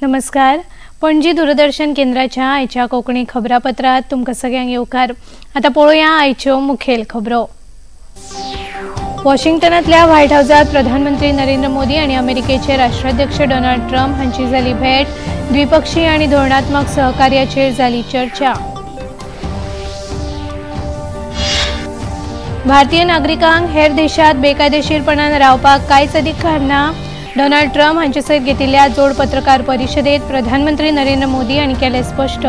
नमस्कार. पणजी दूरदर्शन केंद्राच्या आयच्या कोंकणी खबरापत्रात तुमकां सगळ्यांक येवकार. आतां पळोवया आयच्यो मुखेल खबरो. वॉशिंग्टनांतल्या व्हायट हावसांत प्रधानमंत्री नरेंद्र मोदी आनी अमेरिकेचे राष्ट्राध्यक्ष डोनाल्ड ट्रम्प हांची जाली भेट. द्विपक्षीय आनी धोरणात्मक सहकार्याचेर जाली चर्चा. भारतीय नागरिकांक हेर देशांत बेकायदेशीरपणान रावपाक कांयच अधिकार ना. डोनाल्ड ट्रम्प हांचे सयत घेतिल्ल्या जोड पत्रकार परिशदेत प्रधानमंत्री नरेंद्र मोदी हांणी केलें स्पश्ट.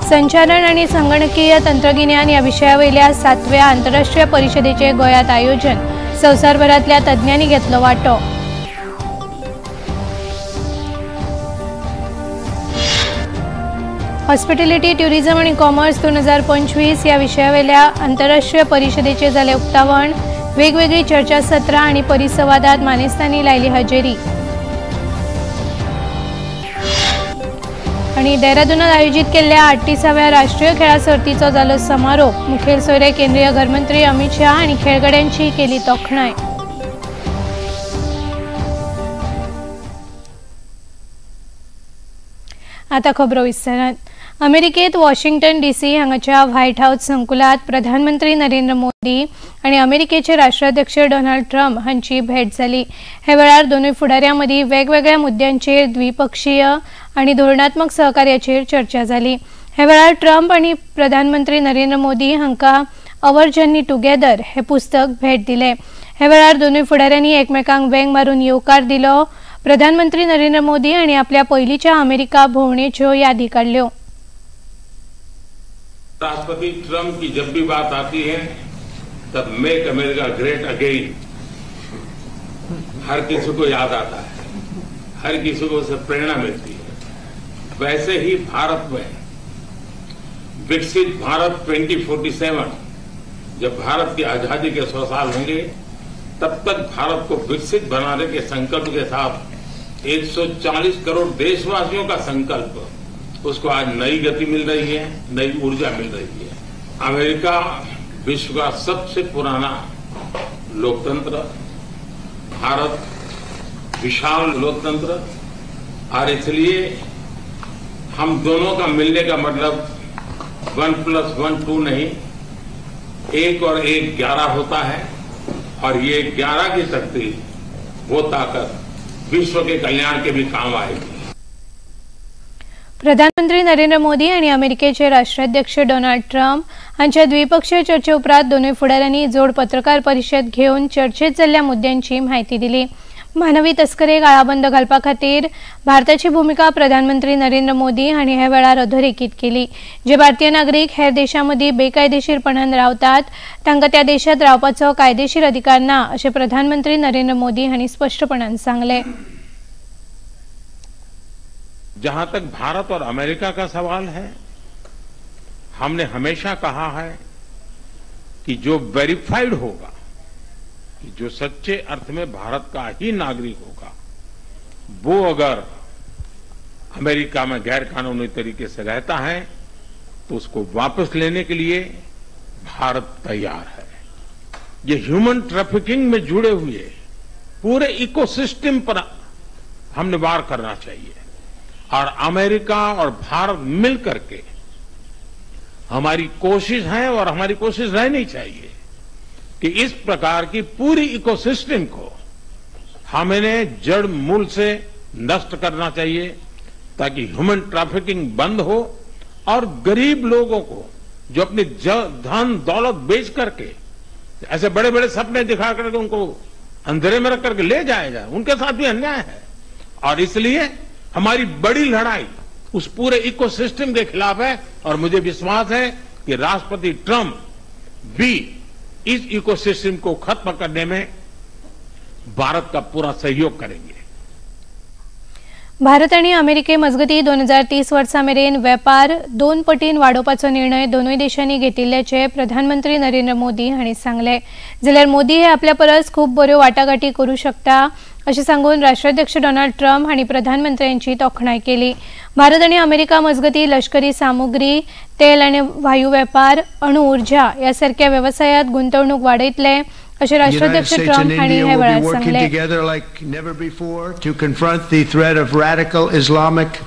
संचालन आनी संगणकीय तंत्रगिन्यान ह्या विशया वयल्या 7व्या आंतरराष्ट्रीय परिशदेचें गोंयांत आयोजन. संवसारभरांतल्या तज्ञांनी घेतलो वांटो. हॉस्पिटॅलिटी, ट्युरिझम आनी कॉमर्स 2025 ह्या विशया वयल्या आंतरराष्ट्रीय परिशदेचें जालें उक्तावण. वेगवेगळी चर्चासत्रां आनी परिसंवादात मानेस्तांनी लायली हजेरी. आनी देहरादूनात आयोजीत केल्ल्या 38व्या राष्ट्रीय खेळां सर्तीचो जालो समारोप. मुखेल सोयरे केंद्रीय घरमंत्री अमित शाह आनी खेळगड्यांची केली तोखणाय. आतां खबरो विस्तारान. अमेरिकेत वॉशिंग्टन डीसी हांगाच्या व्हायट हावस संकुलात प्रधानमंत्री नरेंद्र मोदी आनी अमेरिकेचे राष्ट्राध्यक्ष डोनाल्ड ट्रम्प हांची भेट जाली. हे वेळार दोनूय फुडाऱ्यां मदीं वेगवेगळ्या मुद्द्यांचेर द्विपक्षीय आनी धोरणात्मक सहकार्याचेर चर्चा जाली. हे वेळार ट्रम्प आनी प्रधानमंत्री नरेंद्र मोदी हांकां our journey together हे पुस्तक भेट दिलें. हे वेळार दोनूय फुडाऱ्यांनी एकमेकांक वेंग मारून येवकार दिलो. प्रधानमंत्री नरेंद्र मोदी हांणी आपल्या पयलींच्या अमेरिका भोंवडेच्यो यादी काडल्यो. राष्ट्रपति ट्रंप की जब भी बात आती है तब मेक अमेरिका ग्रेट अगेन हर किसी को याद आता है, हर किसी को उससे प्रेरणा मिलती है. वैसे ही भारत में विकसित भारत 2047, जब भारत की आजादी के 100 साल होंगे तब तक भारत को विकसित बनाने के संकल्प के साथ 140 करोड़ देशवासियों का संकल्प, उसको आज नई गति मिल रही है, नई ऊर्जा मिल रही है. अमेरिका विश्व का सबसे पुराना लोकतंत्र, भारत विशाल लोकतंत्र, और इसलिए हम दोनों का मिलने का मतलब 1 + 1 2 नहीं, 1 और 1 11 होता है. और ये 11 की शक्ति, वो ताकत विश्व के कल्याण के भी काम आएगी. प्रधानमंत्री नरेंद्र मोदी आनी अमेरिकेचे राष्ट्राध्यक्ष डोनाल्ड ट्रम्प हांच्या द्विपक्षीय चर्चे उपरांत दोनूय फुडाऱ्यांनी जोड पत्रकार परिशद घेवन चर्चेत जाल्ल्या मुद्द्यांची म्हायती दिली. मानवी तस्करेक आळाबंद घालपा खातीर भारताची भुमिका प्रधानमंत्री नरेंद्र मोदी हांणी ह्या वेळार अधोरेखीत केली. जे भारतीय नागरीक हेर देशां मदीं बेकायदेशीरपणान रावतात तांकां त्या देशांत रावपाचो कायदेशीर अधिकार ना अशें प्रधानमंत्री नरेंद्र मोदी हांणी स्पश्टपणान सांगलें. जहां तक भारत और अमेरिका का सवाल है, हमने हमेशा कहा है कि जो वेरीफाइड होगा, कि जो सच्चे अर्थ में भारत का ही नागरिक होगा, वो अगर अमेरिका में गैर कानूनी तरीके से रहता है तो उसको वापस लेने के लिए भारत तैयार है. ये ह्यूमन ट्रैफिकिंग में जुड़े हुए पूरे इकोसिस्टम पर हमने वार करना चाहिए और अमेरिका और भारत मिल करके हमारी कोशिश है और हमारी कोशिश रहनी चाहिए कि इस प्रकार की पूरी इकोसिस्टम को हमने जड़ मूल से नष्ट करना चाहिए, ताकि ह्यूमन ट्रैफिकिंग बंद हो और गरीब लोगों को जो अपनी धन दौलत बेच करके ऐसे बड़े बड़े सपने दिखा करके उनको अंधेरे में रख करके ले जाया जाए, उनके साथ भी अन्याय है. और इसलिए हमारी बड़ी लड़ाई उस पूरे इकोसिस्टम के खिलाफ है और मुझे विश्वास है कि राष्ट्रपति ट्रंप भी इस इकोसिस्टम को खत्म करने में भारत का पूरा सहयोग करेंगे. भारत आनी अमेरिके मजगतीं 2030 वर्सा मेरेन वेपार 2 पटीन वाडोवपाचो निर्णय दोनूय देशांनी घेतिल्ल्याचें प्रधानमंत्री नरेंद्र मोदी हांणी सांगलें. जाल्यार मोदी हे आपल्या परस खूब बऱ्यो वाटाघाटी करूं शकता अशें सांगून राष्ट्राध्यक्ष डोनाल्ड ट्रम्प हांणी प्रधानमंत्र्यांची तोखणाय केली. भारत आनी अमेरिका मजगतीं लष्करी सामुग्री, तेल आनी वायू वेपार, अणु ऊर्जा ह्या सारक्या वेवसायांत गुंतवणूक वाडयतले अशें राष्ट्राध्यक्ष ट्रम्प हांणी ह्या वेळार सांगलें. To confront the threat of radical Islamic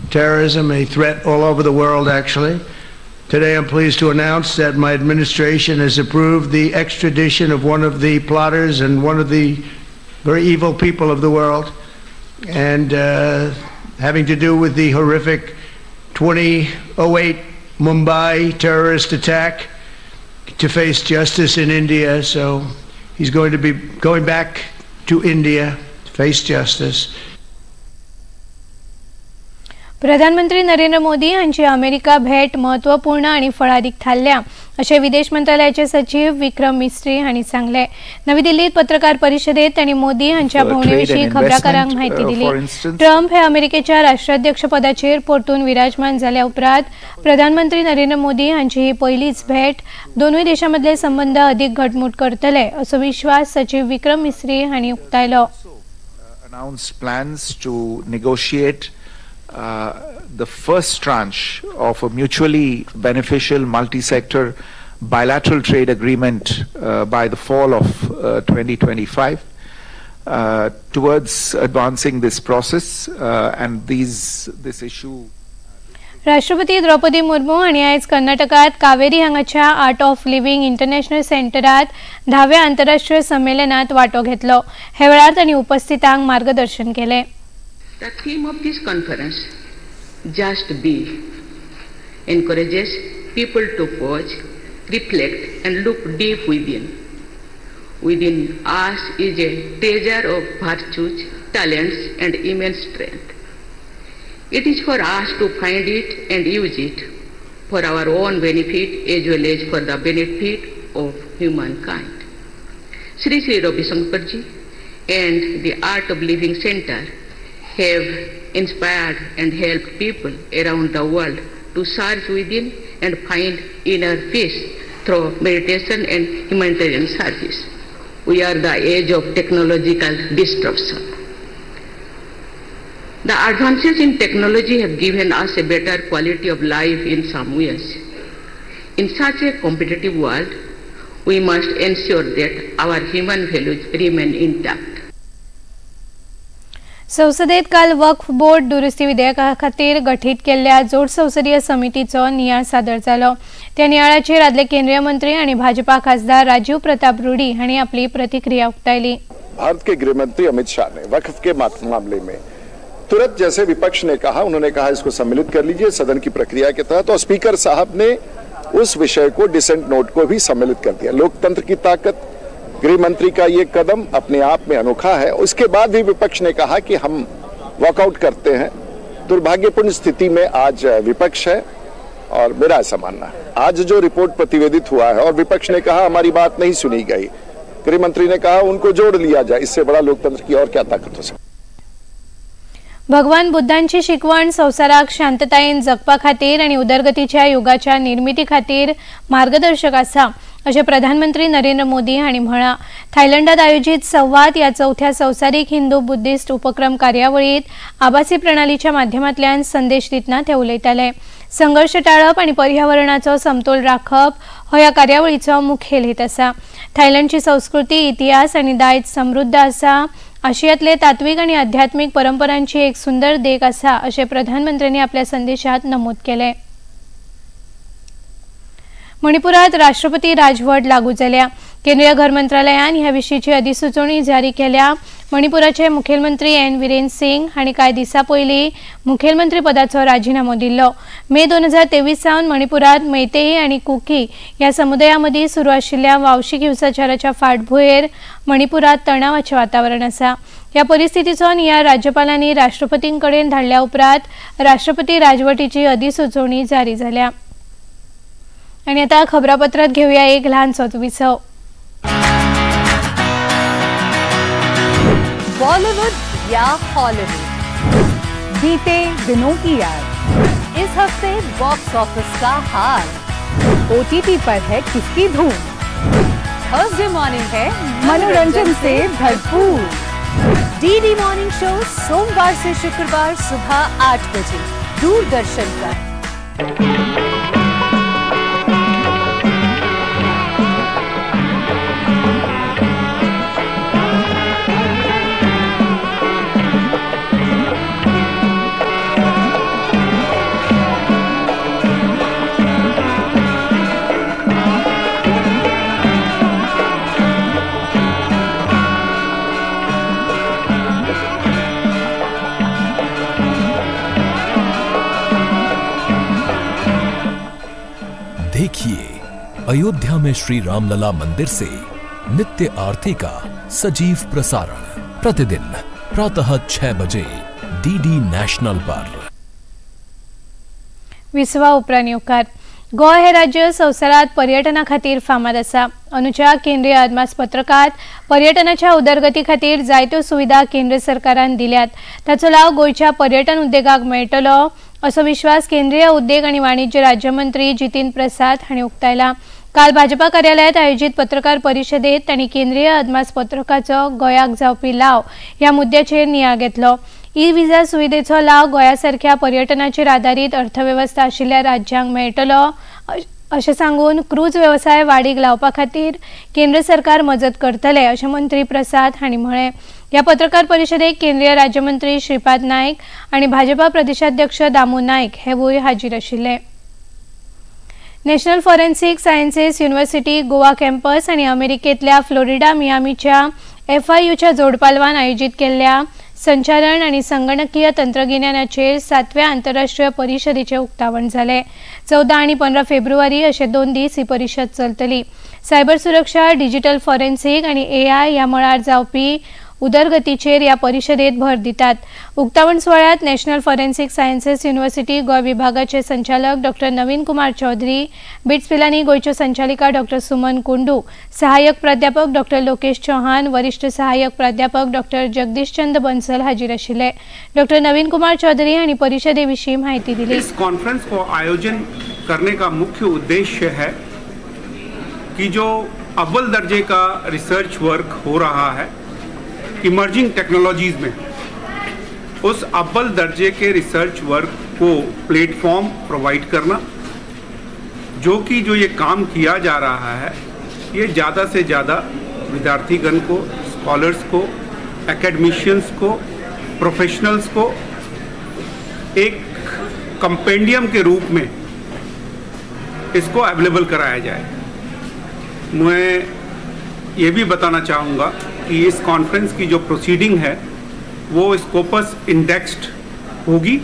terrorism, a threat all over the world actually. Today I'm pleased to announce that my administration has approved the extradition of one of the plotters and one of the very evil people of the world, and having to do with the horrific 2008 Mumbai terrorist attack, to face justice in India. So he's going to be going back to India to face justice. प्रधानमंत्री नरेंद्र मोदी हांची America भेट महत्वपूर्ण आनी फळादीक थारल्या अशें विदेश मंत्रालयाचे सचिव विक्रम मिस्त्री हांणी सांगलें. नवी दिल्लीत पत्रकार परिशदेत तांणी मोदी हांच्या भोंवणे विशीं खबराकारांक म्हायती दिली. ट्रम्प हे अमेरिकेच्या राष्ट्राध्यक्ष पदाचेर परतून विराजमान जाल्या उपरांत प्रधानमंत्री नरेंद्र मोदी हांची ही पयलीच भेट दोनूय देशां मदले संबंद अदीक घटमूट करतले असो विश्वास सचिव विक्रम मिस्त्री हांणी उक्तायलो. The first tranche of a mutually beneficial multi-sector bilateral trade agreement by the fall of 2025 towards advancing this process and this issue. राष्ट्रपती द्रौपदी मुर्मू हांणी आयज कर्नाटकात कावेरी हांगाच्या आर्ट ऑफ लिव्हिंग इंटरनॅशनल सेंटरात 10व्या आंतरराष्ट्रीय संमेलनात वांटो घेतलो. हे वेळार तांणी उपस्थितांक मार्गदर्शन केलें. The theme of this conference, Just Be, encourages people to pause, reflect and look deep within. Within us is a treasure of virtues, talents and immense strength. It is for us to find it and use it for our own benefit as well as for the benefit of humankind. Sri Sri Ravi Shankarji and the Art of Living Center have inspired and helped people around the world to search within and find inner peace through meditation and humanitarian service. We are the age of technological disruption. The advances in technology have given us a better quality of life in some ways. In such a competitive world, we must ensure that our human values remain intact. संसदेत काल waqf board दुरुस्ती विधेयका खातीर गठीत केल्ल्या जोड संसदीय समितीचो नियाळ सादर जालो. त्या नियाळाचेर आदले केंद्रीय मंत्री आनी भाजपा खासदार राजीव प्रताप रूडी हांणी आपली प्रतिक्रिया उक्तायली. भारत के गृहमंत्री अमित शाह ने वक्फ के मामले में तुरंत, जैसे विपक्ष ने कहा, उन्होंने कहा इसको सम्मिलित कर लीजिए सदन की प्रक्रिया के तहत, और स्पीकर साहब ने उस विषय को, डिसेंट नोट को भी सम्मिलित कर दिया। लोकतंत्र की ताकत, गृह मंत्री का ये कदम अपने आप में अनोखा है। उसके बाद भी विपक्ष ने कहा कि हम वॉकआउट करते हैं। दुर्भाग्यपूर्ण स्थिति में आज विपक्ष है और मेरा ऐसा मानना है, आज जो रिपोर्ट प्रतिवेदित हुआ है और विपक्ष ने कहा हमारी बात नहीं सुनी गई, गृह मंत्री ने कहा उनको जोड़ लिया जाए, इससे बड़ा लोकतंत्र की और क्या ताकत हो सकती। भगवान बुद्धांची शिकवण संवसाराक शांततायेन जगपा खातीर आनी उदरगतीच्या युगाच्या निर्मिती खातीर मार्गदर्शक आसा अशें प्रधानमंत्री नरेंद्र मोदी हांणी म्हळां। थायलंडात आयोजीत संवाद ह्या चवथ्या संवसारीक हिंदू बुद्धिस्ट उपक्रम कार्यावळीत आभासी प्रणालीच्या माध्यमांतल्यान संदेश दितना ते उलयताले। संघर्ष टाळप आनी पर्यावरणाचो समतोल राखप हो ह्या कार्यावळीचो मुखेल हेत आसा। थायलंडची संस्कृती, इतिहास आनी दायज समृद्ध आसा। आशियातले तात्विक आणि आध्यात्मिक परंपरांची एक सुंदर देख आसा अशें प्रधानमंत्र्यांनी आपल्या संदेशात नमूद केलें। मणिपुरात राष्ट्रपती राजवट लागू जाल्या। केंद्रीय घर मंत्रालयान ह्या विशींची अधिसुचोवणी जारी केल्या। मणिपुराचे मुखेलमंत्री एन विरेन सिंग हांणी कांय दिसां पयलीं मुखेलमंत्री पदाचो राजिनामो दिल्लो। मे 2023 सावन मणिपुरात मैतेई आनी कुकी ह्या समुदाया मदीं सुरू आशिल्ल्या वांशिक हिंसाचाराच्या फाटभुंयेर मणिपुरात तणावाचें वातावरण आसा। ह्या परिस्थितीचो नियाळ राज्यपालांनी राष्ट्रपतीं कडेन धाडल्या उपरांत राष्ट्रपती राजवटीची अधिसुचोवणी जारी जाल्या। आनी आतां खबरापत्रांत घेवया एक ल्हानसोच विसव। बॉलीवुड या हॉलीवुड, बीते दिनों की याद, इस हफ्ते बॉक्स ऑफिस का हाल, ओटीटी पर है किसकी धूम, थर्सडे मॉर्निंग है मनोरंजन से भरपूर, डीडी मॉर्निंग शो सोमवार से शुक्रवार सुबह 8 बजे दूरदर्शन पर। अयोध्या में श्री रामलला मंदिर से नित्य आरती का सजीव प्रसारण प्रतिदिन प्रातः 6 बजे डीडी नॅशनल पर। विसवा उपरांत येवकार। गोंय हे राज्य संवसारात पर्यटना खातीर फामाद आसा। अंदूच्या केंद्रीय अदमासपत्रकात पर्यटनाच्या उदरगती खातीर जायत्यो सुविधा केंद्र सरकारान दिल्यात, ताचो लाव गोंयच्या पर्यटन उद्देगाक मेळटलो असो विश्वास केंद्रीय उद्देग आनी वाणिज्य राज्यमंत्री जितीन प्रसाद हांणी उक्तायला। काल भाजपा कार्यालयात आयोजित पत्रकार परिशदेत तांणी केंद्रीय अदमासपत्रकाचो गोंयाक जावपी लाव ह्या मुद्द्याचेर नियाळ घेतलो। ई विजा सुविधेचो लाव गोंया सारख्या पर्यटनाचेर आदारीत अर्थवेवस्था आशिल्ल्या राज्यांक मेळटलो अशें सांगून क्रूज वेवसाय वाडीक लावपा खातीर केंद्र सरकार मजत करतले अशें मंत्री प्रसाद हांणी म्हळें। ह्या पत्रकार परिशदेक केंद्रीय राज्यमंत्री श्रीपाद नायक आनी भाजपा प्रदेशाध्यक्ष दामू नायक हेवूय हाजीर आशिल्ले। National forensic sciences university Goa campus आनी अमेरिकेंतल्या फ्लोरिडा मियामीच्या एफआययूच्या जोडपालवान आयोजीत केल्ल्या संचालन आनी संगणकीय तंत्रगिन्यानाचेर 7व्या आंतरराष्ट्रीय परिशदेचें उक्तावण जालें। 14 आनी 15 फेब्रुवारी अशे 2 दीस ही परिशद चलतली। सायबर सुरक्षा, डिजिटल फॉरेन्सिक आनी एआय ह्या मळार जावपी उदरगतीचेर ह्या परिशदेत भर दितात। उक्तावण सुवाळ्यांत national forensic sciences university Goa विभागाचे संचालक डॉक्टर नवीन कुमार चौधरी, बिट्स पिलानी गोंयच्यो संचालिका डॉक्टर सुमन कुंडू, सहाय्यक प्राध्यापक डॉक्टर लोकेश चौहान, वरिष्ठ सहाय्यक प्राध्यापक डॉक्टर जगदीशचंद बन्सल हाजीर आशिल्ले। डॉक्टर नवीन कुमार चौधरी हांणी परिशदे विशीं म्हायती दिली। इस कॉन्फ्रेंस को आयोजन करने का मुख्य उद्देश्य है कि जो अव्वल दर्जे का रिसर्च वर्क हो रहा है इमर्जिंग टेक्नोलॉजीज़ में, उस अव्वल दर्जे के रिसर्च वर्क को प्लेटफॉर्म प्रोवाइड करना, जो कि जो ये काम किया जा रहा है ये ज़्यादा से ज़्यादा विद्यार्थीगण को, स्कॉलर्स को, एकेडमिशियंस को, प्रोफेशनल्स को एक कंपेंडियम के रूप में इसको अवेलेबल कराया जाए। मैं ये भी बताना चाहूँगा कि इस कॉन्फ्रेंस की जो प्रोसीडिंग है वो स्कोपस इंडेक्स्ड होगी।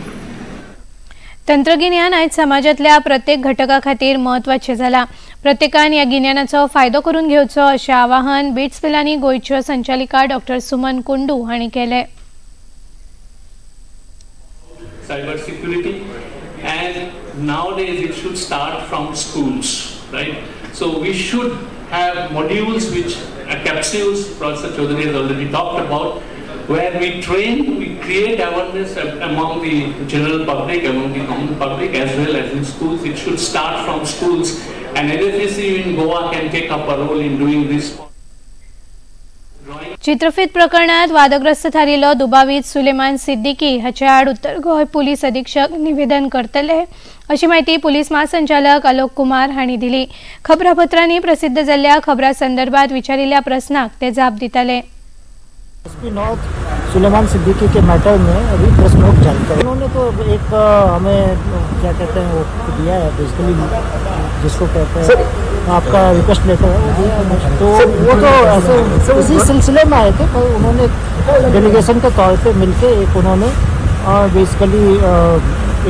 तंत्रगिन्यान आयज समाजांतल्या प्रत्येक घटका खातीर म्हत्वाचें जालां। प्रत्येकान ह्या गिन्यानाचो फायदो करून घेवचो अशें आवाहन बिट्स पिलानी गोंयच्यो संचालिका डॉक्टर सुमन कुंडू हांणी केलें। Cyber security and nowadays it should start from schools, right? So we should have modules which capsules Professor Chaudhary has already talked about, where we train, we create awareness among the general public, among the common public as well as in schools. It should start from schools, and NFSU in Goa can take up a role in doing this. चित्रफित प्रकरणात वादग्रस्त थारिल्लो दुबावीत सुलेमान सिद्दीकी हाचे आड उत्तर Goa police अधीक्षक निवेदन करतले अशी म्हायती पुलीस महासंचालक आलोक कुमार हांणी दिली। खबरापत्रांनी प्रसिद्ध जाल्ल्या खबरां संदर्भात विचारिल्ल्या प्रस्नाक ते जाप दिताले। एसपी नॉर्थ सुलेमान सिद्दीकी के मैटर में अभी प्रेस नोट जारी कर, उन्होंने तो एक हमें क्या कहते हैं वो दिया है, बेसिकली जिसको कहते हैं आपका रिक्वेस्ट लेटर है वो दिया है। तो वो तो ऐसे उसी सिलसिले में आए थे, पर उन्होंने डेलीगेशन के तौर पे मिलके एक उन्होंने बेसिकली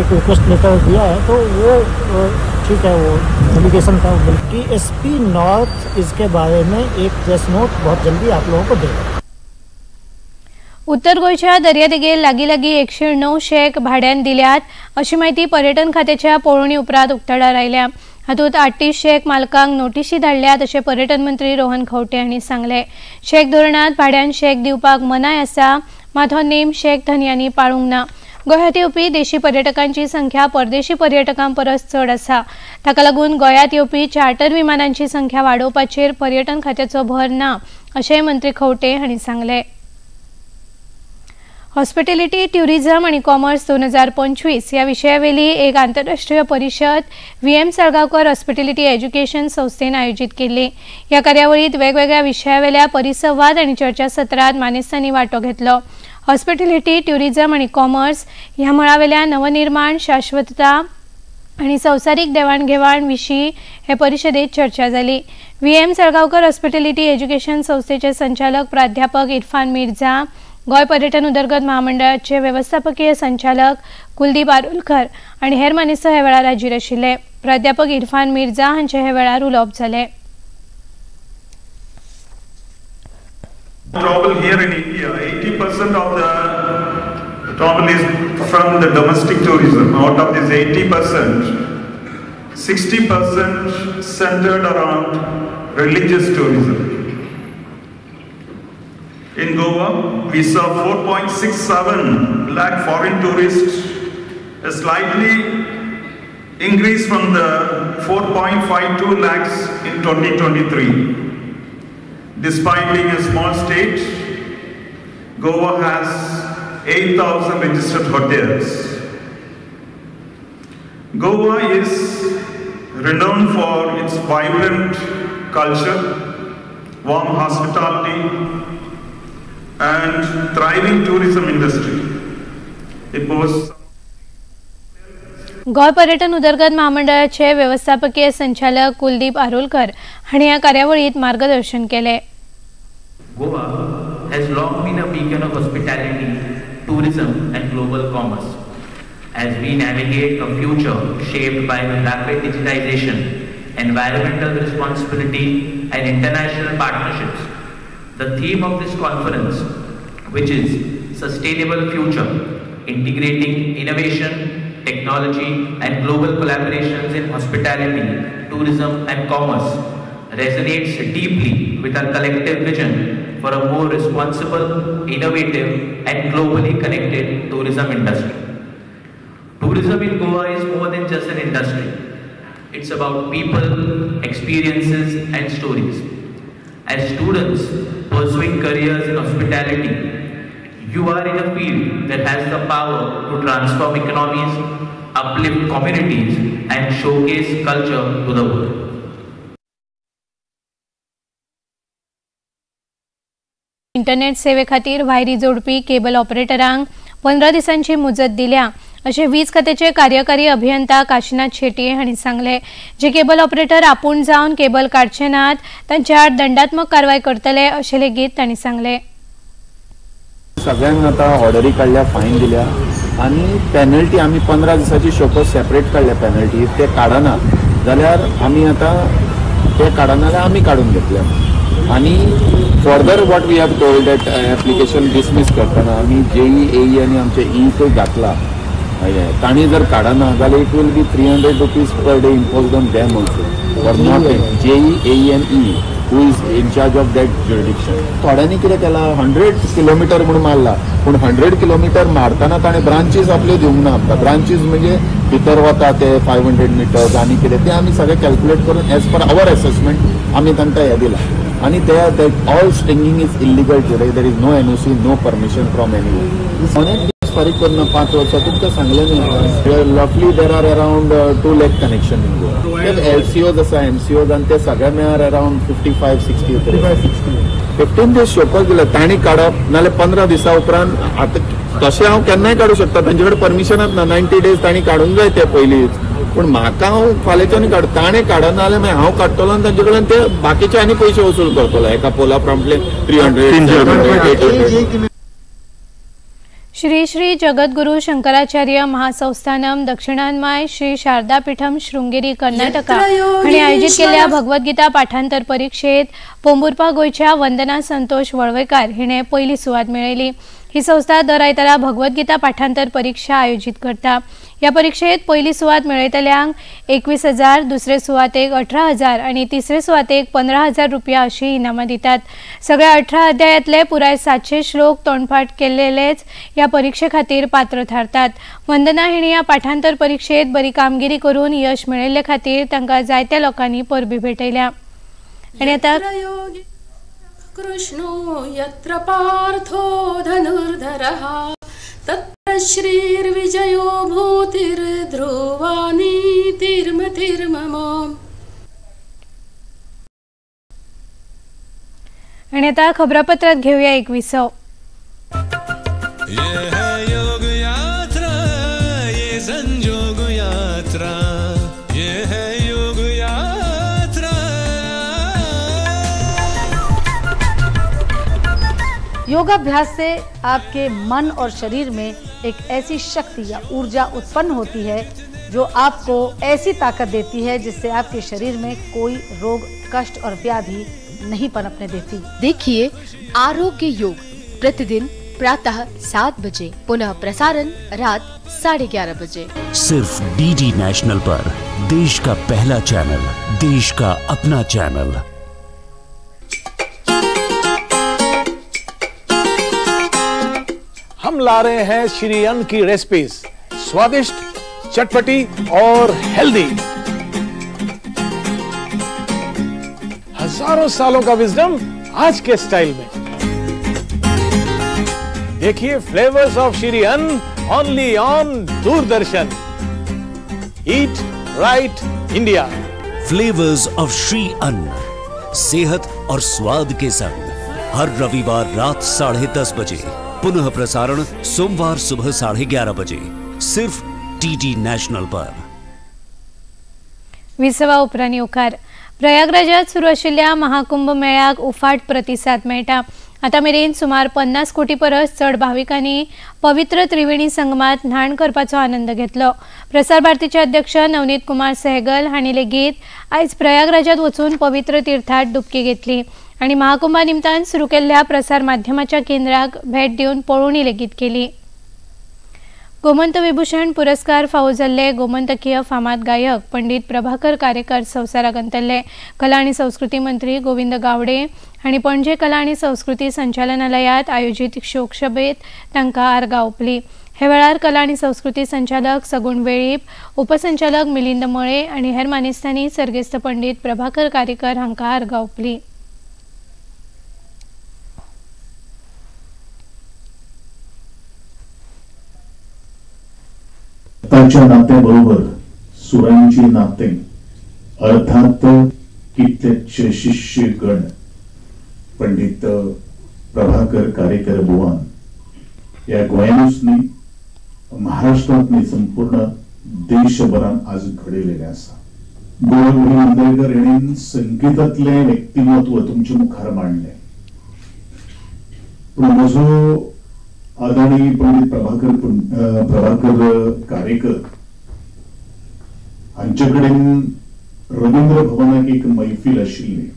एक रिक्वेस्ट लेटर दिया है, तो वो ठीक है, वो डेलीगेशन था। बल्कि एसपी नॉर्थ इसके बारे में एक प्रेस नोट बहुत जल्दी आप लोगों को देगा। उत्तर गोंयच्या दर्यादेगेर लागीं लागीं 109 शेक भाड्यान दिल्यात अशी म्हायती पर्यटन खात्याच्या पळोवणी उपरांत उक्ताडार आयल्या। हातूंत 38 शेक मालकांक नोटिशी धाडल्यात अशें पर्यटन मंत्री रोहन खंवटे हांणी सांगलें। शेक धोरणांत भाड्यान शेक दिवपाक मनाय आसा, मात हो नेम शेक धनयांनी पाळूंक ना। गोंयांत येवपी देशी पर्यटकांची संख्या परदेशी पर्यटकां परस चड आसा, ताका लागून गोंयांत येवपी चार्टर विमानांची संख्या वाडोवपाचेर पर्यटन खात्याचो भर ना अशेंय मंत्री खंवटे हांणी सांगलें। हॉस्पिटॅलिटी, ट्युरिझम आनी कॉमर्स 2025 ह्या विशयावेली एक आंतरराष्ट्रीय परिशद VM Salgaonkar hospitality education संस्थेन आयोजीत केल्ली। ह्या कार्यावळीत वेगवेगळ्या विशयावेल्या परिसंवाद आनी चर्चासत्रांत मानेस्तांनी वांटो घेतलो। हॉस्पिटॅलिटी, ट्युरिझम आनी कॉमर्स ह्या मळावेल्या नवनिर्माण, शाश्वतता आनी संवसारीक देवाणघेवाण विशीं हे परिशदेत चर्चा जाली। VM Salgaonkar hospitality education संस्थेचे संचालक प्राध्यापक इरफान मिर्झा, गोंय पर्यटन उदरगत महामंडळाचे वेवस्थापकीय संचालक कुलदीप आरोलकर आनी हेर मानेस्त ह्या वेळार हाजीर आशिल्ले. प्राध्यापक इरफान मिर्झा हांचे ह्या वेळार उलोवप जालें. Travel here in India, 80% of the travel is from the domestic tourism. Out of this 80%, 60% centered around religious tourism. In Goa, we saw 4.67 lakh foreign tourists, a slightly increase from the 4.52 lakhs in 2023. Despite being a small state, Goa has 8,000 registered hotels. Goa is renowned for its vibrant culture, warm hospitality, and thriving tourism industry. It boasts. Goa पर्यटन उदरगत महामंडळाचे वेवस्थापकीय संचालक कुलदीप आरोलकर हांणी ह्या कार्यावळीत मार्गदर्शन केले. Goa has long been a beacon of hospitality, tourism and global commerce. As we navigate a future shaped by rapid digitization, environmental responsibility and international partnerships, the theme of this conference, which is Sustainable Future, Integrating Innovation, Technology and Global Collaborations in Hospitality, Tourism and Commerce, resonates deeply with our collective vision for a more responsible, innovative and globally connected tourism industry. Tourism in Goa is more than just an industry. It's about people, experiences and stories. As students pursuing careers in hospitality, you are in a field that has the power to transform economies, uplift communities, and showcase culture to the world. Internet सेवे खातीर वायरी जोडपी cable ऑपरेटरांक 15 दिसांची मुजत दिल्या अशें वीज खात्याचे कार्यकारी अभियंता काशीनाथ शेट्ये हांणी सांगलें. जे केबल ऑपरेटर आपूण जावन केबल काडचे नात तांचे आड दंडात्मक कारवाय करतले अशें लेगीत तांणी सांगलें. सगळ्यांक आतां ऑर्डरी काडल्या, फायन दिल्या आनी पेनल्टी आमी 15 दिसाची शोको सेपरेट काडल्या. पेनल्टी ते काडना जाल्यार आमी आतां ते काडना जाल्यार आमी काडून घेतल्या. आनी further what we have told that application dismiss करतना आमी जेई एई आनी आमचे ईकूय घातला, तांणी जर काडना जाल्यार it will be 300 rupees per day impose on them also for not JE AE and E who is in charge of that jurisdiction. थोड्यांनी कितें केलां, 100 किलोमिटर म्हणून मारला, पूण 100 किलोमिटर मारतना ताणें ब्रांचीस आपल्यो दिवंक ना आमकां. ब्रांचीस म्हणजे भितर वता ते 500 मिटर्स आनी कितें ते आमी सगळें कॅल्क्युलेट करून एज पर our assessment आमी तांकां हें दिलां. आनी ते all stringing is illegal today. There is no NOC, no permission from any one. फारीक करना 5 वर्सां तुमकां सांगलें न्ही. रफली there are around 2 lakh connection in Goa. LCOs आसा, एमसीओज आनी ते सगळे मेळ्यार अरावंड 55-60 15 दीस शोकॉज दिले तांणी काडप, नाल्यार 15 दिसां उपरांत. आतां तशें हांव केन्नाय काडूं शकता, तांचे कडेन परमिशनच ना. 90 डेज तांणी काडूंक जाय ते पयलींच, पूण म्हाका हांव फाल्यांच्यान काड, ताणें काडना जाल्यार मागीर हांव काडटलो आनी तांचे कडेन ते बाकीचे आनी पयशे वसूल करतलो. एका पोला प्रमाणे 300 800. श्री श्री जगद्गुरु शंकराचार्य महासंस्थानम दक्षिणान्माय श्री शारदापीठम शृंगेरी कर्नाटका हांणी आयोजित केल्ल्या भगवद्गीता पाठांतर परीक्षेत पोंबुर्पा गोंयच्या वंदना संतोष वळवयकार हिणे पयली सुवात मेळयली. ही संस्था दर आयतारा भगवद्गीता पाठांतर परीक्षा आयोजित करता. ह्या परीक्षेत पयली सुवात मेळयतल्यांक 21,000, दुसरे सुवातेक 18,000 आनी तिसरे सुवातेक 15,000 रुपया अशी इनामां दितात. सगळ्या 18 अध्यायांतले पुराय 700 श्लोक तोंडपाठ केल्लेच ह्या परीक्षे खातीर पात्र थारतात. वंदना हिणी ह्या पाठांतर परीक्षेत बरी कामगिरी करून यश मेळयल्ले खातीर तांकां जायत्या लोकांनी परबी भेटयल्या. आनी आतां कृष्णो यत्र पार्थो धनुर्धरः तत्र श्रीर्विजयो भूतिर्ध्रुवा नीतिर्मतिर्मम. आणि आता खबरापत्रात घेऊया एक विसव. ये है योग यात्रा, ये संजोग यात्रा, ये है योग यात्रा. योगाभ्यास से आपके मन और शरीर में एक ऐसी शक्ति या ऊर्जा उत्पन्न होती है जो आपको ऐसी ताकत देती है जिससे आपके शरीर में कोई रोग, कष्ट और व्याधि नहीं पनपने देती। देखिए आरोग्य योग प्रतिदिन प्रातः 7 बजे, पुनः प्रसारण रात 11:30 बजे, सिर्फ डीडी नेशनल पर। देश का पहला चैनल, देश का अपना चैनल। हम ला रहे हैं श्री अन्न की रेसिपीज, स्वादिष्ट, चटपटी और हेल्दी। हजारों सालों का विजडम आज के स्टाइल में। देखिए flavours of Shri Anna only on Doordarshan. Eat right India. Flavours of Shri Anna, सेहत और स्वाद के संग, हर रविवार रात 10:30 बजे, पुनः प्रसारण सोमवार सुबह 11:30 बजे, सिर्फ डीडी नॅशनल पर। विसवा उपरांत येवकार। प्रयागराजात सुरू आशिल्ल्या महाकुंभ मेळ्याक उफाट प्रतिसाद मेळटा। आतां मेरेन सुमार 50 कोटी परस चड भाविकांनी पवित्र त्रिवेणी संगमात न्हाण करपाचो आनंद घेतलो। प्रसार भारतीचे अध्यक्ष नवनीत कुमार सहगल हांणी लेगीत आयज प्रयागराजात वचून पवित्र तीर्थात डुबकी घेतली आनी महाकुंभा निमतान सुरू केल्ल्या प्रसार माध्यमाच्या केंद्राक भेट दिवन पळोवणी लेगीत केली। गोमंत विभूषण पुरस्कार फावो जाल्ले गोमंतकीय फामाद गायक पंडित प्रभाकर कारेकर संवसाराक अंतरले। कला आनी संस्कृती मंत्री गोविंद गावडे हांणी पणजे कला आनी संस्कृती संचालनालयात आयोजीत शोकसभेत तांकां आर्गां ओंपली। हे वेळार कला आनी संस्कृती संचालक सगुण वेळीप, उपसंचालक मिलिंद मळे आनी हेर मानेस्तांनी सर्गेस्त पंडित प्रभाकर कारेकर हांकां आर्गां ओंपली। रक्ताच्या नात्याबरोबर सुरांचे नाते, अर्थात कित्येकशे शिष्यगण पंडित प्रभाकर कारेकर बुवान या गोंयानूच न्ही महाराष्ट्रांत न्ही संपूर्ण देशभरान आज घडयलेलें आसा। गोविंद आंबेडकर हेणेन संगीतांतलें व्यक्तिमत्व तुमचे मुखार मांडलें, पूण म्हजो आदरणीय पंडित प्रभाकर कारेकर हांचे कडेन रवींद्र भवनाक एक मैफील आशिल्ली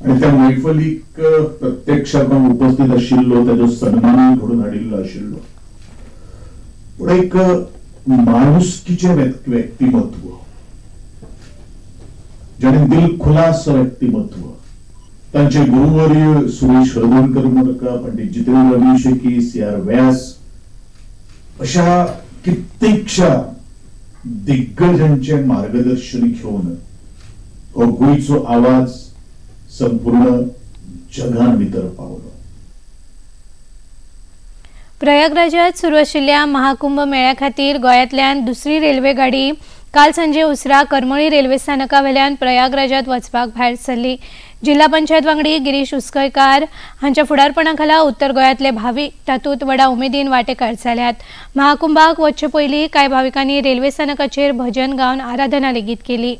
आनी त्या मैफलीक प्रत्यक्षात हांव उपस्थित आशिल्लो, ताजो सन्मानूय घडोवन हाडिल्लो आशिल्लो। पूण एक माणुसकीचें व्यक्तिमत्व, जाणें दिल खुलास व्यक्तिमत्व, तांचे गुरुवर्य सुरेश हळदणकर म्हणका, पंडित जितेंद्र अभिषेकी, सी.आर. व्यास अशा कित्येकशा दिग्गजांचे मार्गदर्शन घेवन हो गोंयचो आवाज संपूर्ण जगान भितर पावलो। प्रयागराजात सुरू आशिल्ल्या महाकुंभ मेळ्या खातीर गोंयांतल्यान दुसरी रेल्वे गाडी काल सांजे उसरा करमळी रेल्वे स्थानकावेल्यान प्रयागराजात वचपाक भायर सरली। जिल्हा पंचायत वांगडी गिरीश उसकयकार हांच्या फुडारपणाखाला उत्तर गोंयांतले भावीक तातूंत व्हडा उमेदीन वांटेकार जाल्यात। महाकुंभाक वचचे पयलीं कांय भाविकांनी रेल्वे स्थानकाचेर भजन गावन आराधना लेगीत केली।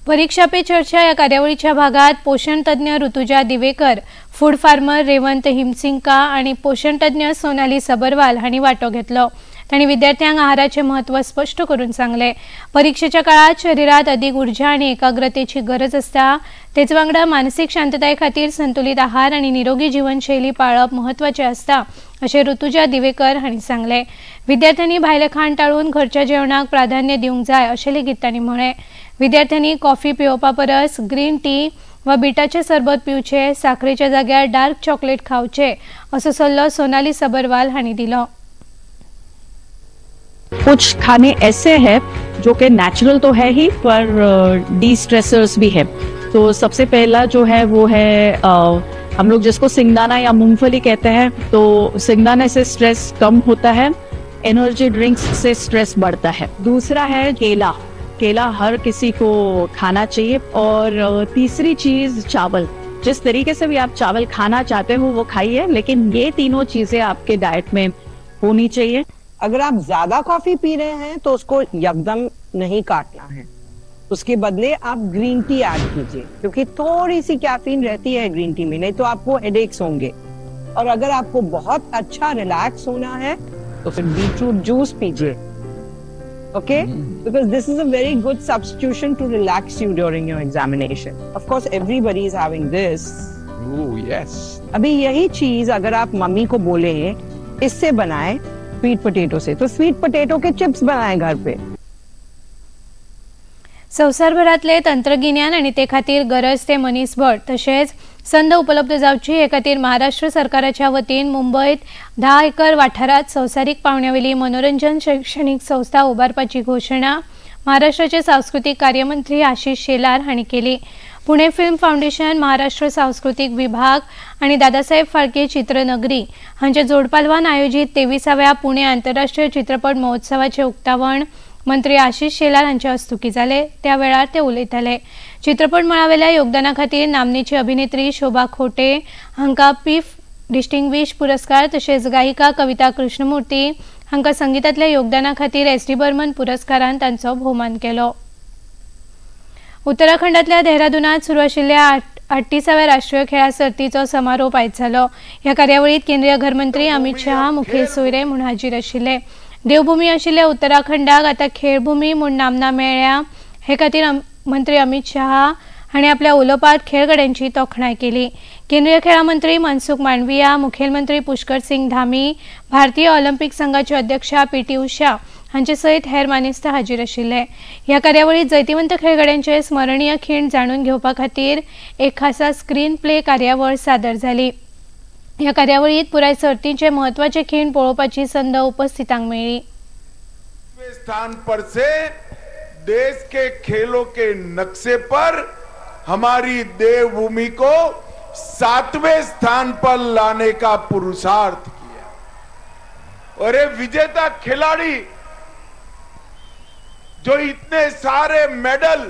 परीक्षा पे चर्चा या कार्यावळीच्या भागात पोषण तज्ञ ऋतुजा दिवेकर, फूड फार्मर रेवंत हिमसिंका आणि पोषण तज्ञ सोनाली सबरवाल हांणी वांटो घेतलो। तांणी विद्यार्थ्यांक आहाराचे महत्व स्पष्ट करून सांगले। परीक्षेच्या काळात शरीरात अधिक ऊर्जा आणि एकाग्रतेची गरज आसता, तेच वांगडा मानसिक शांतताये खातीर संतुलित आहार आणि निरोगी जीवनशैली पाळप महत्वाचे आसता अशें ऋतुजा दिवेकर हांणी सांगले। विद्यार्थ्यांनी भायले खाण टाळून घरच्या जेवणाक प्राधान्य दिवंक जाय अशें लेगीत तांणी म्हळें। विद्यार्थ्यांनी कॉफी पिवपा परस ग्रीन टी वा बिटाचे सरबत पिवचे, साखरेच्या जाग्यार डार्क चॉकलेट खावचे असो सल्लो सोनाली सबरवाल हांणी दिलो। कुछ खाने ऐसे हैं जो कि नेचुरल तो है ही पर डी स्ट्रेसर्स भी है। तो सबसे पहला जो है वो है हम लोग जिसको सिंगदाना या मूंगफली कहते हैं। तो सिंगदाने से स्ट्रेस कम होता है, एनर्जी ड्रिंक्स से स्ट्रेस बढ़ता है। दूसरा है केला, केला हर किसी को खाना चाहिए। और तीसरी चीज चावल, जिस तरीके से भी आप चावल खाना चाहते हो वो खाइए, लेकिन ये तीनों चीजें आपके डाइट में होनी चाहिए। अगर आप ज्यादा कॉफी पी रहे हैं तो उसको यकदम नहीं काटना है, उसके बदले आप ग्रीन टी ऐड कीजिए, क्योंकि थोड़ी सी कैफीन रहती है ग्रीन टी में, नहीं तो आपको हेडेक्स होंगे। और अगर आपको बहुत अच्छा रिलैक्स होना है तो फिर बीटरूट जूस पीजिए, okay, because this is a very good substitution to relax you during your examination. Of course everybody is having this. Oh yes. अभी यही चीज अगर आप मम्मी को बोले इससे बनाए स्वीट पोटैटो से, तो स्वीट पोटैटो के चिप्स बनाए घर पे। संवसारभरांतले तंत्रगिन्यान आनी ते खातीर गरज ते मनीसबळ तशेंच संद उपलब्ध जावची हे खातीर महाराष्ट्र सरकाराच्या वतीन मुंबयत 10 एकर वाठारांत संवसारीक पावंड्यावेली मनोरंजन शैक्षणिक संस्था उबारपाची घोशणा महाराष्ट्राचे सांस्कृतीक कार्यमंत्री आशिष शेलार हांणी केली। पुणे फिल्म फाउंडेशन, महाराष्ट्र सांस्कृतीक विभाग आनी दादासाहेब फाळके चित्रनगरी हांच्या जोडपालवान आयोजित 23व्या पुणे आंतरराष्ट्रीय चित्रपट महोत्सवाचे उक्तावण मंत्री आशिष शेलार हांचे हस्तुकी जाले। त्या वेळार ते उलयताले। चित्रपट मळावेल्या योगदाना खातीर नामनेची अभिनेत्री शोभा खोटे हांकां पीफ डिस्टिंग्विश पुरस्कार तशेंच गायिका कविता कृष्णमूर्ती हांकां संगीतांतल्या योगदाना खातीर एस डी बर्मन पुरस्कारान तांचो भोवमान केलो। उत्तराखंडांतल्या देहरादूनात सुरू आशिल्ल्या 38व्या राष्ट्रीय खेळां सर्तीचो समारोप आयज जालो। ह्या कार्यावळीत केंद्रीय घरमंत्री अमित शहा मुखेल सोयरे म्हूण हाजीर आशिल्ले। देवभूमी आशिल्ल्या उत्तराखंडाक आतां खेळभूमी म्हूण नामना मेळ्ळ्या हे खातीर मंत्री अमित शहा हांणी आपल्या उलोवपांत खेळगड्यांची तोखणाय केली। केंद्रीय खेळां मंत्री मनसुख मांडविया, मुखेलमंत्री पुष्कर सिंग धामी, भारतीय ऑलिम्पिक संघाच्यो अध्यक्षा पी.टी. उषा हांचे सयत हेर मानेस्त हाजीर आशिल्ले। ह्या कार्यावळीत जैतिवंत खेळगड्यांचे स्मरणीय खीण जाणून घेवपा खातीर एक खासा स्क्रीन प्ले कार्यावळ सादर जाली। ह्या कार्यावळीत पुराय सर्तीचे म्हत्वाचे खीण पळोवपाची संद उपस्थितांक मेळ्ळी। स्थान पर से देश के खेलों के नक्शे पर हमारी देवभूमि को 7वें स्थान पर लाने का पुरुषार्थ किया। और ये विजेता खिलाड़ी जो इतने सारे मेडल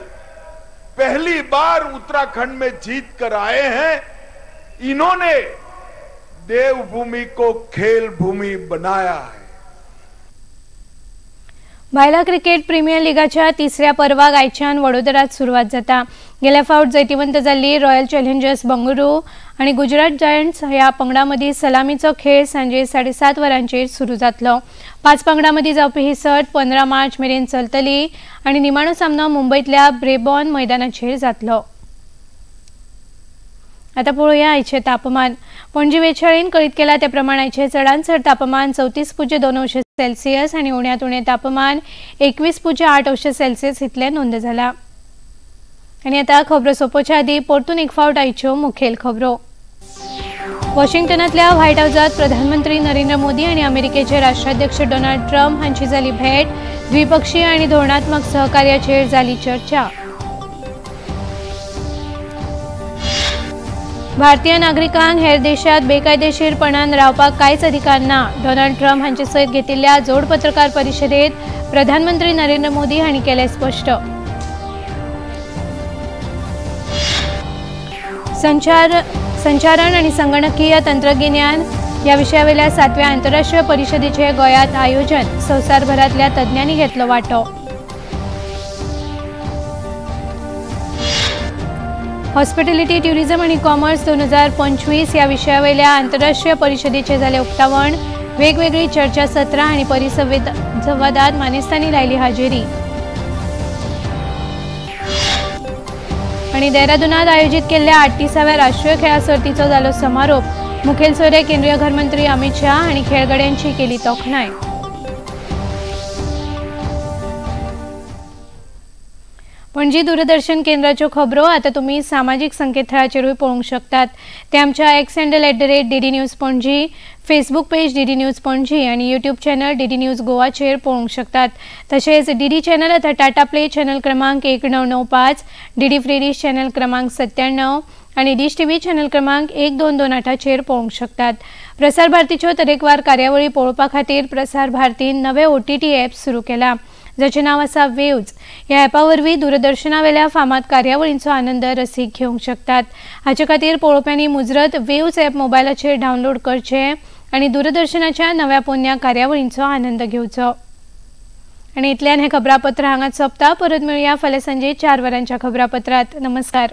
पहली बार उत्तराखंड में जीत कर आए हैं, इन्होंने देवभूमि को खेल भूमि बनाया है। बायला क्रिकेट प्रीमियर लिगाच्या तिसऱ्या पर्वाक आयच्यान वडोदरात सुरवात जाता। गेल्या फावट जैतिवंत जाल्ली रॉयल चॅलेंजर्स बंगळुरू आनी गुजरात जायंट्स ह्या पंगडां मदीं सलामीचो खेळ सांजे 7:30 वरांचेर सुरू जातलो। 5 पंगडां मदीं जावपी ही सर्त 15 मार्च मेरेन चलतली आनी निमाणो सामनो मुंबयतल्या ब्रेबॉर्न मैदानाचेर जातलो। आता पळोवया आयचें तापमान। पणजी वेछाळीन कळीत केला त्या प्रमाण आयचें चडांत चड तापमान 34.2 अंश सेल्सियस आनी उण्यांत उणें तापमान 21.8 अंश सेल्सियस इतलें नोंद जाला। आनी आतां खबरो सोंपोवच्या आदीं परतून एक फावट आयच्यो मुखेल खबरो। वॉशिंग्टनांतल्या व्हायट हावजांत प्रधानमंत्री नरेंद्र मोदी आनी अमेरिकेचे राष्ट्राध्यक्ष डोनाल्ड ट्रम्प हांची जाली भेट। द्विपक्षीय आनी धोरणात्मक सहकार्याचेर जाली चर्चा। भारतीय नागरिकांक हेर देशात बेकायदेशीरपणान रावपाक कांयच अधिकार ना, डोनाल्ड ट्रम्प हांचे सयत घेतिल्ल्या जोड पत्रकार परिशदेत प्रधानमंत्री नरेंद्र मोदी हांणी केलें स्पश्ट। संचारण आनी संगणकीय तंत्रगिन्यान ह्या विशयावेल्या 7व्या आंतरराष्ट्रीय परिशदेचें गोंयांत आयोजन, संवसारभरांतल्या तज्ञांनी घेतलो वांटो। हॉस्पिटॅलिटी, ट्युरिझम आनी कॉमर्स 2025 ह्या विशयावेल्या आंतरराष्ट्रीय परिशदेचें जालें उक्तावण। वेगवेगळी चर्चा सत्रां आनी परिसंवादात मानेस्तांनी लायली हाजेरी। आनी देहरादूनात आयोजीत केल्ल्या 38व्या राष्ट्रीय खेळां सर्तीचो जालो समारोप। मुखेल सोयरे केंद्रीय घरमंत्री अमित शहा आनी खेळगड्यांची केली तोखणाय। पणजी दूरदर्शन केंद्राच्यो खबरो आता तुम्ही सामाजिक संकेतथळाचेरूय पळोवंक शकतात। ते आमच्या X handle @DD News Panaji, Facebook page DD News Panaji आनी यूट्यूब चॅनल डीडी न्यूज गोवाचेर पळोवंक शकतात। तशेंच डीडी चॅनल आता टाटा प्ले चॅनल क्रमांक 1995, डीडी फ्री डिश चॅनल क्रमांक 97 आनी डिश टीव्ही चॅनल क्रमांक 1228चेर पळोवंक शकतात। प्रसार भारतीच्यो तरेकवार कार्यावळी पळोवपा खातीर प्रसार भारतीन नवे OTT app सुरू केला, जाचें नांव आसा वेव्ज। ह्या ॲपा वरवीं दूरदर्शनावेल्या फामाद कार्यावळींचो आनंद रसीक घेवंक शकतात। हाचे खातीर पळोवप्यांनी मुजरत वेव्ज ॲप मोबायलाचेर डावनलोड करचें आनी दूरदर्शनाच्या नव्या पोन्न्या कार्यावळींचो आनंद घेवचो. आनी इतल्यान हें खबरापत्र हांगाच सोंपता. परत मेळुया फाल्यां सांजे 4 वरांच्या खबरापत्रांत. नमस्कार.